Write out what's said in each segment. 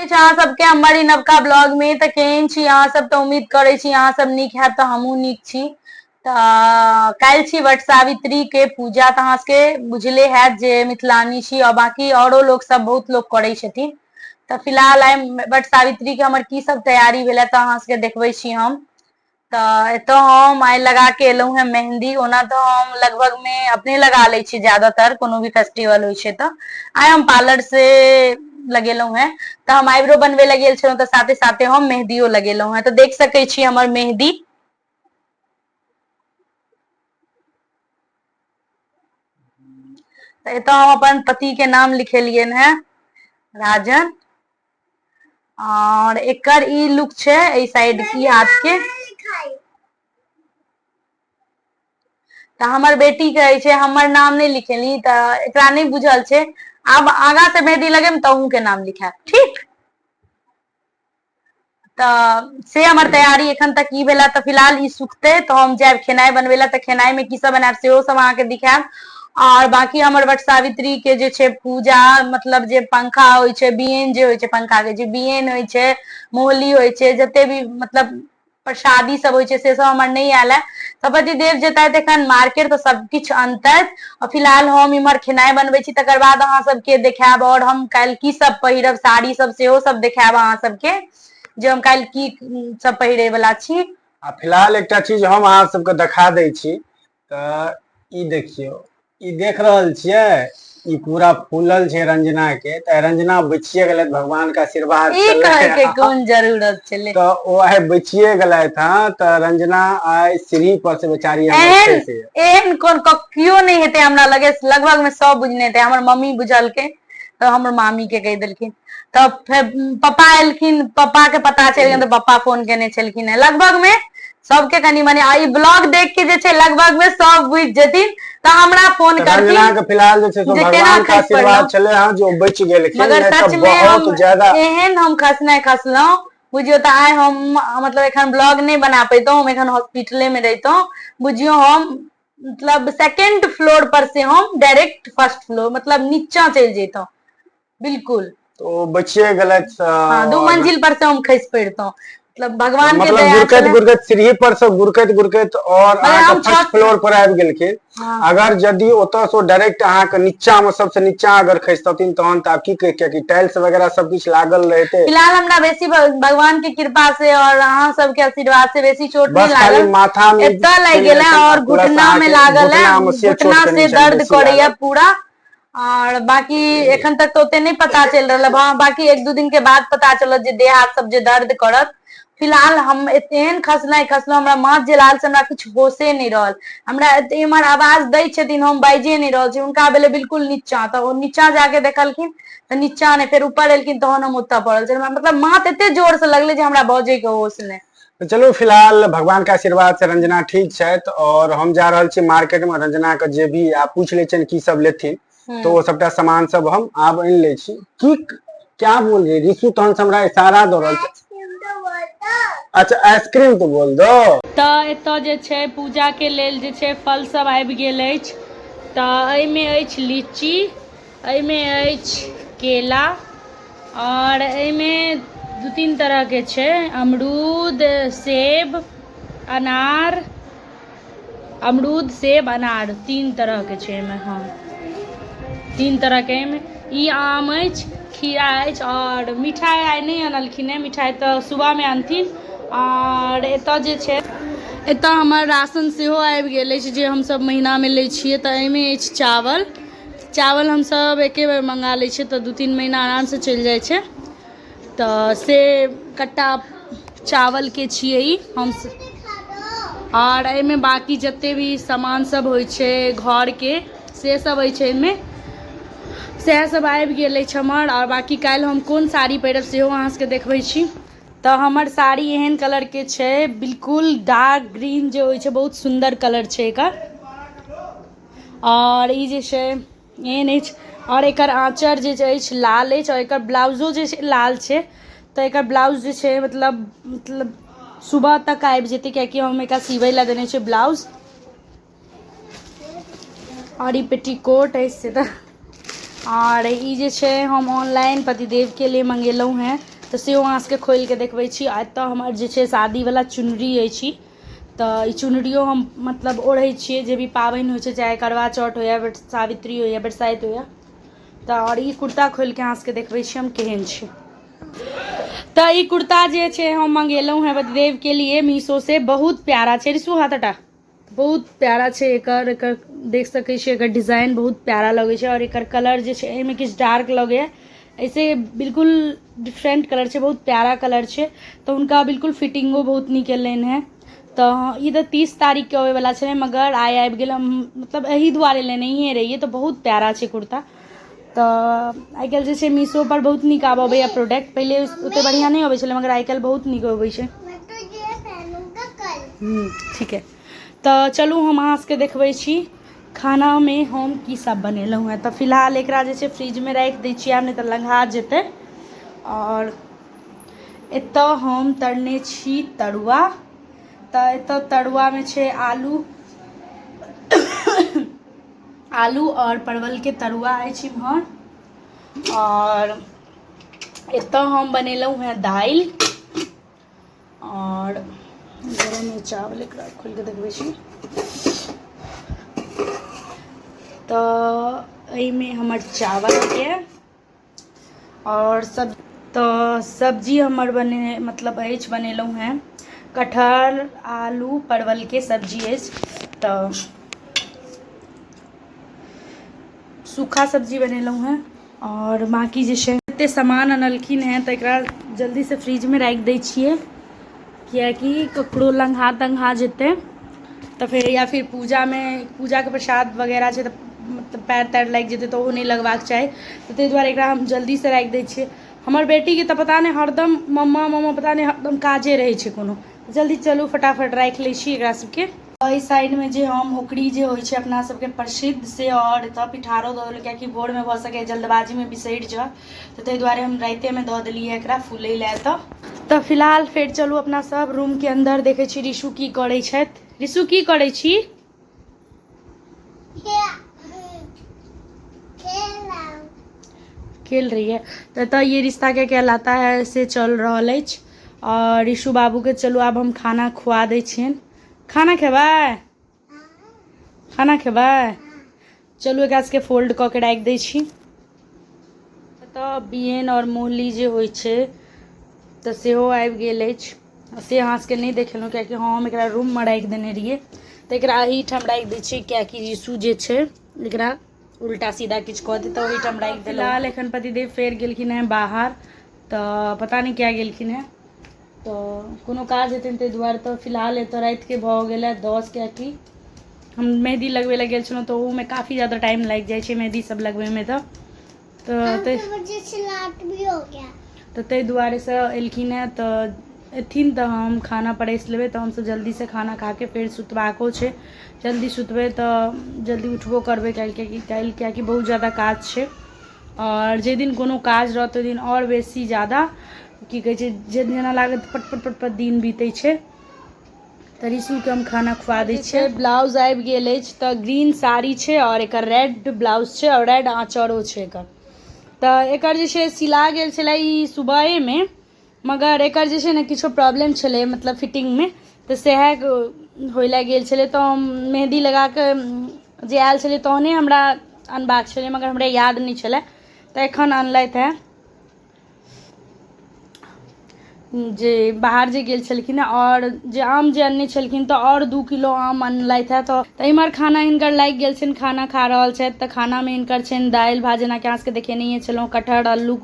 अहाँ सबके हमर ई नवका ब्लॉग में। तऽ केहन छी अहाँ सब? तऽ उम्मीद करै छी अहाँ सब नीक हैब, तऽ हमहूँ नीक छी। तऽ काल्हि छी वट सावित्री के पूजा, तऽ अहाँ सबके बुझले हैत जे मिथिलानी छी और बाकी औरो लोक सब बहुत लोक करै छथिन। तऽ फिलहाल आइ वट सावित्री के हमर की सब तैयारी भेलै तऽ अहाँ सबके देखबै छी हम। तऽ एतऽ हम आइ लगा के एलहुँ हेँ मेहंदी। ओना तऽ हम लगभग मे अपने लगा लै छी ज्यादातर, कोनो भी फेस्टिवल होइ छै। तऽ आइ हम पार्लर से लगेलहुँ हेँ। तऽ हम आइब्रो बनबै लए गेल छलहुँ, तऽ साथे साथे हम मेहदियो लगेलहुँ हेँ। तऽ देख सकै छी हमर मेहदी। तऽ एतऽ हम अपन पति के नाम लिखेलियनि हेँ, राजन। और एकर ई लुक छै एहि साइड की हाथ के। तऽ हमर बेटी कहै छै हमर नाम नहि लिखेली, तऽ एकरा नहि बुझल छै। आब आगा से मेहदी लगेम तऽ अहूँ के नाम लिखायब, ठीक? तऽ से हमर तैयारी एखन तक ई भेला। तऽ फिलहाल ई सुखतै तऽ हम जायब खेनाइ बनबै लए। तऽ खेनाइ मे की सब बनायब सेहो सब अहाँके दिखायब। और बाकी हमर वट सावित्री के जे छै पूजा, मतलब जे पंखा होइ छै, बियन जे होइ छै, पंखा के जे बियन होइ छै, मोहली होइ छै, जते भी मतलब प्रसादी सब होइ छै, से सब हमर नहि आयल है। तऽ पतिदेव जेतथि एखन मार्केट तऽ सब किछु अनतथि। आ फिलहाल हम इम्हर खेनाइ बनबै छी, तकर बाद अहाँ सबके देखायब। और हम काल्हि की सब पहिरब, साड़ी सब सेहो सब देखायब अहाँ सबके, जे हम काल्हि की सब पहिरे वाला छी। आ फिलहाल एकटा चीज हम अहाँ सबके देखा दै छी। तऽ ई देखियौ, ई देख रहल छियै, ई पूरा फूलल छै रंजना के। तऽ रंजना बचिए गेलै, भगवान के आशीर्वाद ई कहै के कोन जरूरत छलै? तऽ ओ आइ बचिए गेलथि। हँ, तऽ रंजना आइ सीढ़ी पर से बेचारी एहन एहन कोन केओ नहि हेतै हमरा लगे, लगभग में सब बुझने हेतै। हमर मम्मी बुझलकै तऽ हमर मामी के कहि देलखिन, तऽ फेर पप्पा एलखिन, पप्पा के पता चलि गेल तऽ पप्पा फोन केने छलखिन हेँ। लगभग में सबके कनि मनि आ ई ब्लॉग देख के जे छै लगभग में सब बुझि जेथिन, तऽ हमरा फोन तऽ रंजना करथिन के फिलहाल जे छै से जे केना भगवान के खसि आशीर्वाद पड़लहुँ। छलै हँ जे ओ बचि गेलखिन, मगर नहि तऽ सच में बहुत हम ज्यादा एहन हम खसनाइ खसलहुँ बुझियौ तऽ आइ हम मतलब एखन ब्लॉग नहि बना पैतहुँ, हम एखन हॉस्पिटले मे रहितहुँ। बुझियौ हम मतलब सेकेंड फ्लोर पर से हम डायरेक्ट फर्स्ट फ्लोर, मतलब नीचा चलि जैतहुँ बिल्कुल। तो ओ बचिए गेलथि। हाँ, 2 मंजिल पर से हम खसि पड़ितहुँ, मतलब भगवान के मतलब दया गुड़कैत छलै। गुड़कैत सीढ़ी पर से गुड़कैत गुड़कैत और मगर अहाँके हम फर्स्ट फ्लोर पर आबि गेलखिन। हाँ। अगर यदि ओतऽ से डायरेक्ट अहाँके नीचा मे, सबसे नीचा अगर खसितथिन तहन तऽ आब की कहि, कियाकि टाइल्स वगैरह सब किछु लागल रहितै। फिलहाल हमरा बेसी भगवान के कृपा से और अहाँ सबके आशीर्वाद से बेसी चोट नहीं बस खाली लागल। माथा में एतऽ लागि चलि गेल है गेल और आ प्लस घुटना में अहाँके लागल है, घुटना मे से चोट घुटना कनि से छनि दर्द बेसी करैया लागल। पूरा। और बाकी एखन तक तऽ ओते नहि पता चलि रहल है, बाकी 1-2 दिन के बाद पता चलत जे देह हाथ सब जे दर्द करत। फिलहाल हम एहन खसनाइ खसलहुँ, हमरा माथ जे लागल से हमरा किछु होशे नहि रहल। हमरा एम्हर आवाज दै छथिन, हम बाजिए नहि रहल छी। हुनका भेलै बिल्कुल नीचा, तऽ ओ नीचा जाके देखलखिन तऽ नीचा नहि, फेर ऊपर एलखिन तहन हम ओतऽ पड़ल छलहुँ। मतलब माथ एते जोर से लगलै जे हमरा बजै के होश नहि। तऽ चलू फिलहाल भगवान के आशीर्वाद से रंजना ठीक छथि और हम जा रहल छी मार्केट में। रंजना के जे भी आ पूछि लै छियनि की सब लेथिन, तो ओ सबटा सामान सब हम आब आनि लै छी। की क्या बोल रही रिशु? तहन से हमरा इशारा दऽ रहल छै। अच्छा, आइसक्रीम तो बोल दो। तऽ एतऽ जे छै पूजा के लेल जे छै फल सब आबि गेल अछि। तऽ एहिमे अछि लीची, एहिमे अछि केला, आओर एहिमे 2-3 तरहके छै, अमरूद, सेब, अनार, अमरूद, सेब, अनार, 3 तरहके छै एहिमे। हँ, 3 तरहके एहिमे। ई आम अछि, खीरा अछि आओर मिठाइ आइ नहि अनलखिन हेँ, मिठाइ तऽ सुबहमे अनथिन। आओर एतऽ जे छै एतऽ हमर राशन सेहो आबि गेल अछि जे हमसभ महीनामे लै छियै। तऽ एहिमे अछि चावल। चावल हमसभ एके बेर मँगा लै छियै तऽ 2-3 महीना आरामसँ चलि जाइ छै। तऽ से कट्टा चावलके छियै ई हम। आओर एहिमे बाँकी जते भी सामान सब होइ छै घरके से सब अछि एहिमे, सएह सब आबि गेल अछि हमर। आओर बाँकी काल्हि हम कोन साड़ी पहिरब सेहो अहाँ सबके देखबै छी। तऽ हमर साड़ी एहन कलरके छै, बिल्कुल डार्क ग्रीन जे होइ छै, बहुत सुन्दर कलर छै एकर। आओर ई जे छै एहन अछि आओर एकर आँचर जे अछि लाल अछि आओर एकर ब्लाउजो जे छै लाल छै। तऽ एकर ब्लाउज जे छै मतलब सुबह तक आबि जेतै, कियाकि हम एकरा सिबै लए देने छियै ब्लाउज। आओर ई पेटीकोट अछि से तऽ आओर ई जे छै हम ऑनलाइन पतिदेवके लिए मंगेलहुँ हेँ तऽ सेहो अहाँ सबके खोलिके देखबै छी आ एतऽ हमर जे छै शादीवला चुनरी अछि तऽ ई चुनरियो हम मतलब ओढ़ै छियै जे भी पाबनि होइ छै चाहे करवा चौथ होइए वट सावित्री होइए बरसाइत होइए तऽ आओर ई कुर्ता खोलिके अहाँ सबके देखबै छी हम केहन छै। तऽ ई कुर्ता जे छै हम मंगेलहुँ हेँ पतिदेवके लिए मीशोसँ, बहुत प्यारा छै। रिसू हाथ हटा। बहुत प्यारा छै एकर, एकर देख सकै छियै एकर डिजाइन बहुत प्यारा लगै छै आओर एकर कलर जे छै एहिमे किछु डार्क लगैए, एहिसँ बिल्कुल डिफरेंट कलर छै, बहुत प्यारा कलर छै। तऽ हुनका बिल्कुल फिटिंगो बहुत नीक एलनि हेँ। तऽ ई तऽ 30 तारीखके अबैवला छलै मगर आइ आबि गेल। हम मतलब एहि दुआरे लेनहिए रहियै। तऽ बहुत प्यारा छै कुर्ता। तऽ आइ काल्हि जे छै मीशोपर बहुत नीक आब अबैए प्रोडक्ट, पहिले ओतेक बढ़िआँ नहि अबै छलै मगर आइ काल्हि बहुत नीक अबै छै। ठीक है, तऽ चलू हम अहाँ सबके देखबै छी खानामे हम की सब बनेलहुँ हेँ। तऽ फिलहाल एकरा जे छै फ्रिजमे राखि दै छियै आब, नहि तऽ लंघा जेतै। आओर एतऽ हम तरने छी तरुआ। तऽ एतऽ तरुआमे छै आलू, आलू आओर परवलके तरुआ अछि इम्हर। आओर एतऽ हम बनेलहुँ हेँ दालि आओर गरम चावल। एकरा खोलि कऽ देखबै छी। तऽ एहिमे हमर चावलके आओर सब तऽ सब्जी हमर बने मतलब अछि, बनेलहुँ हेँ कटहर आलू परवलके सब्जी अछि। तऽ सूखा सब्जी बनेलहुँ हेँ। आओर बाँकी जे छै एतेक सामान अनलखिन हेँ तऽ एकरा जल्दीसँ फ्रिजमे राखि दै छियै, किएकि ककरो लङ्घा तङ्घा जेतै तऽ फेर या फिर पूजामे पूजाके प्रसाद वगैरह छै तऽ मतलब पैर तैर लागि जेतै, तऽ ओहो नहि लगबाक चाही। तऽ ताहि दुआरे एकरा हम जल्दीसँ राखि दै छियै। हमर बेटीके तऽ पता नहि हरदम मम्मा मम्मा, पता नहि हरदम काजे रहै छै कोनो। जल्दी चलू फटाफट राखि लै छी एकरा सबके। एहि साइडमे जे हम ओकरी जे होइ छै अपना सबके प्रसिद्ध से, आओर एतऽ पिठारो दऽ देलहुँ, कियाकि भोरमे भऽ सकैए जल्दबाजीमे बिसरि जाउ, तऽ ताहि दुआरे हम रातिएमे दऽ देलियै एकरा फूलै लए एतऽ। तऽ फिलहाल फेर चलू अपना सब रूमके अन्दर, देखै छी ऋषु की करै छथि। ऋषु की करै छी? खेल रही है। तऽ एतऽ ये रिश्ता क्या कहलाता है से चल रहल अछि। आओर ऋषु बाबूके चलू आब हम खाना खुआ दै छियनि। खाना खेबै? खाना खेबै? चलू एकरा सबके फोल्ड कऽ के राखि दै छी। तऽ बियन आओर मोहली जे होइ छै तऽ सेहो आबि गेल अछि, से अहाँ सबके नहि देखेलहुँ कियाकि हम एकरा रूममे राखि देने रहियै। तऽ एकरा एहिठाम राखि दै छियै, कियाकि यीशु जे छै एकरा उल्टा सीधा किछु कऽ देतै, ओहिठाम राखि देलहुँ। फिलहाल एखन पतिदेव फेर गेलखिन हेँ बाहर, तऽ पता नहि किया गेलखिन हेँ, तऽ कोनो काज हेतनि ताहि दुआरे। तऽ फिलहाल एतऽ रातिके भऽ गेल हँ 10, कियाकि हम मेहदी लगबै लए गेल छलहुँ तऽ ओहूमे काफी ज्यादा टाइम लागि जाइ छै मेहदी सब लगबैमे। तऽ तऽ ताहि दुआरेसँ एलखिन हेँ। तऽ एथिन तऽ हम खाना परसि लेबै, तऽ हमसभ जल्दीसँ खाना खा कऽ फेर सुतबाको छै। जल्दी सुतबै तऽ जल्दी उठबो करबै काल्हि, कियाकि काल्हि कियाकि बहुत ज्यादा काज छै। आओर जाहि दिन कोनो काज रहत ओहि दिन आओर बेसी ज्यादा की कहै छै जे जेना लागत पट पट पट पट दिन बीतै छै। तऽ ऋषुके हम खाना खुआ दै छियै। ब्लाउज आबि गेल अछि, तऽ ग्रीन साड़ी छै आओर एकर रेड ब्लाउज छै आओर रेड आँचरो छै एकर। तऽ एकर जे छै सिला गेल छलै ई सुबहेमे, मगर एकर जे छै ने किछो प्रॉब्लम छलै मतलब फिटिंगमे, तऽ सएह होइ लए गेल छलै। तऽ हम मेहदी लगा कऽ जे आयल छलै तहने हमरा अनबाक छलै, मगर हमरा याद नहि छलै, तऽ एखन अनलथि हेँ जे बाहर जे गेल छलखिन हेँ। आओर जे आम जे अनने छलखिन तऽ आओर 2 किलो आम अनलथि हेँ। तऽ इम्हर खाना हिनकर लागि गेल छनि, खाना खा रहल छथि। तऽ खानामे हिनकर छनि दालि भात, जेनाकि अहाँ सबके देखेनहिए छलहुँ, कटहर आलू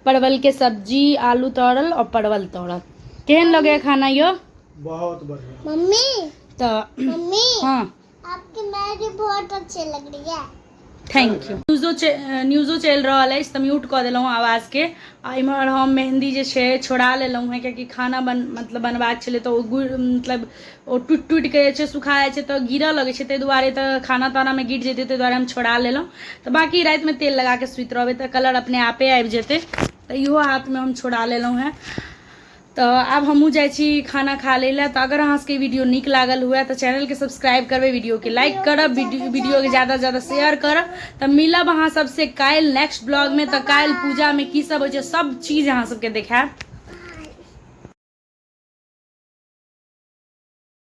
परवलके सब्जी, आलू तरल आओर परवल तरल। केहन लगैए खाना यौ? बहुत बढ़िया। मम्मी, तऽ मम्मी, हँ, आपकी मैगी बहुत अच्छी लग रही है। Thank you. न्यूजो न्यूजो चलि रहल अछि तऽ म्यूट कऽ देलहुँ आवाजके। आ इम्हर हम मेहन्दी जे छै छोड़ा लेलहुँ हेँ, कियाकि खाना बन मतलब बनबाक छलै, तऽ ओ गुड़ मतलब ओ टूटि टूटिके जे छै सुखा जाइ छै तऽ गिरऽ लगै छै, ताहि दुआरे तऽ खाना तानामे गिर जेतै, ताहि दुआरे हम छोड़ा लेलहुँ। तऽ बाँकी रातिमे तेल लगाके सुति रहबै तऽ कलर अपने आपे आबि जेतै। तऽ इहो हाथमे हम छोड़ा लेलहुँ हेँ। तऽ आब हमहूँ जाइ छी खाना खा लै लए। तऽ अगर अहाँ सबके वीडियो नीक लागल हुए तऽ चैनलके सब्सक्राइब करबै, वीडियोके लाइक करब, वीडियोके ज्यादासँ ज्यादा शेयर करब। तऽ मिलब अहाँ सबसँ काल्हि नेक्स्ट ब्लॉगमे। तऽ काल्हि पूजामे की सब होइ छै, सब चीज अहाँ सबके देखायब।